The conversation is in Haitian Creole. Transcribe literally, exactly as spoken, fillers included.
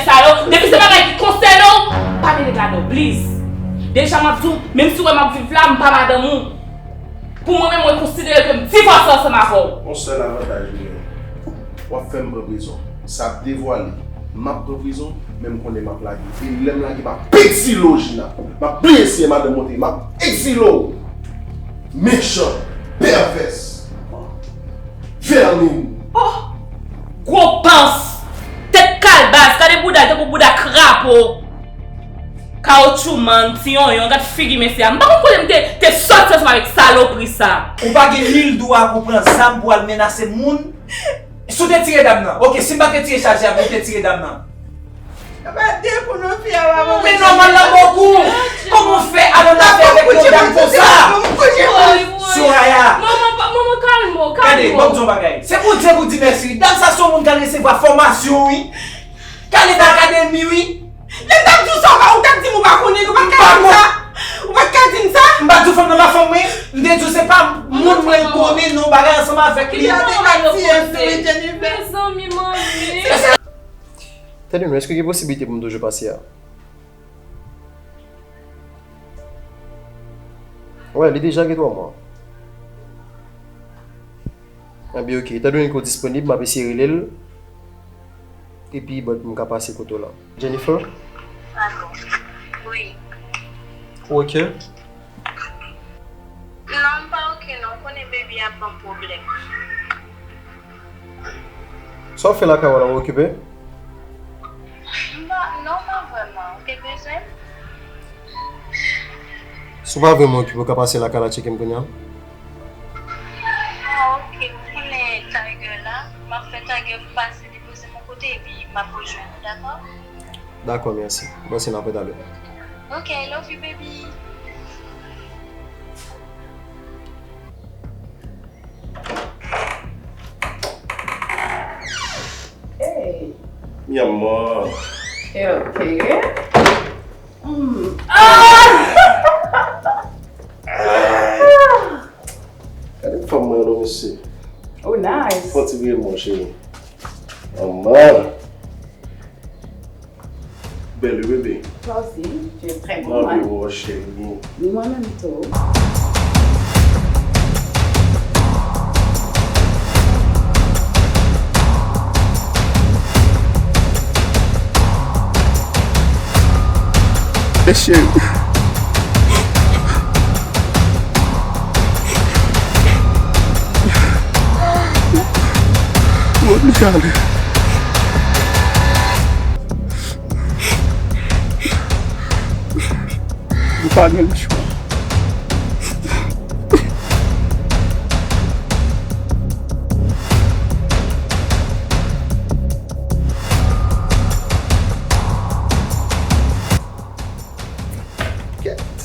sa yo. Depi se bagay ki konsène w, pa mele ladan w, please. Deja m ap di w, menm si w wè m ap viv la, m pa madanm ou. Pou mwen menm, mwen konsidere ke m divòse ansanm avè w. Yon sèl avantaj m gen, w ap fè m pran prizon. Sa ap devwale, m ap pran prizon, men m konnen m ap lage. E lè m lage, m ap egzile w, Gina. M ap bliye si e madanm ou te ye, m ap egzile w. Mechan, pèvès, vèmin. Oh! Gwo pans, tèt kalbas, gade bouda l tankou bouda krapo. Kawoutchoumann, ti yonyon, gad figi mesye a. M pa konn kote m te, te sòti ansanm avèk salopri sa. Ou pa gen nil dwa pou pran zam pou al menase moun. Si w te tire dam nan, oke, si m pa te tire chaje a, m te tire dam nan. Sa pa de pou nou fi a, papa. Men nòmal la, bokou. Kòman w fè al annafè avèk yon dam konsa? Soraya. Manman, pa- manman, kalme w, kalme w. Gade, ban m di yon bagay. Se Bondye pou di mèsi, wi. Dam sa se yon moun k al resevwa fòmasyon, wi. K al nan akademi, wi. Lè m t ap di w sa, ou pa- ou t ap di m ou pa konnen, ou pa t ka di m sa. Ou pa t ka di m sa. M pa di w fanm nan pa fanm mwen. M te di w se pa moun mwen konnen, non, bagay ansanm avèk li. Li te ka tiye sou Jennifer. Mezanmi, manmi. Tande non, èske gen posiblite pou m toujou pase a? Wè, li deja gen twa mwa. Anben, oke. Etandone ke w disponib, m ap eseye rele l. Epi, but, m ka pase kote w la. Jennifer? Alo. Wi. Ou oke? Non, m pa oke non. Ou konnen baby ap ban m pwoblèm. Sa w ap fè lakay ou la, ou okipe? M pa, non, pa vrèman. Ou te bezwen m? Si w pa vrèman okipe, ou ka pase lakay la tcheke m kounye a. Ah, oke. Ou konnen Tiger la, m ap fè Tiger pase depoze m yon kote, epi m ap rejwenn ou, dakò? Dakò, mèsi. Bon, se n ap talè. Ok, I love you, baby. Hey. Mi amor. Ok. Mm. Ah! Gade fanm mwen non, mesye. Oh, nice. Fon ti vire mon cheri. Manman. Bèl wi, bebe. Toi aussi, tu es très beau, hein. Mwen anvi wè w, cheri. Ni mwen menm tou. Cheri. Mwen plis ale. M pa gen lechwa. Kèt.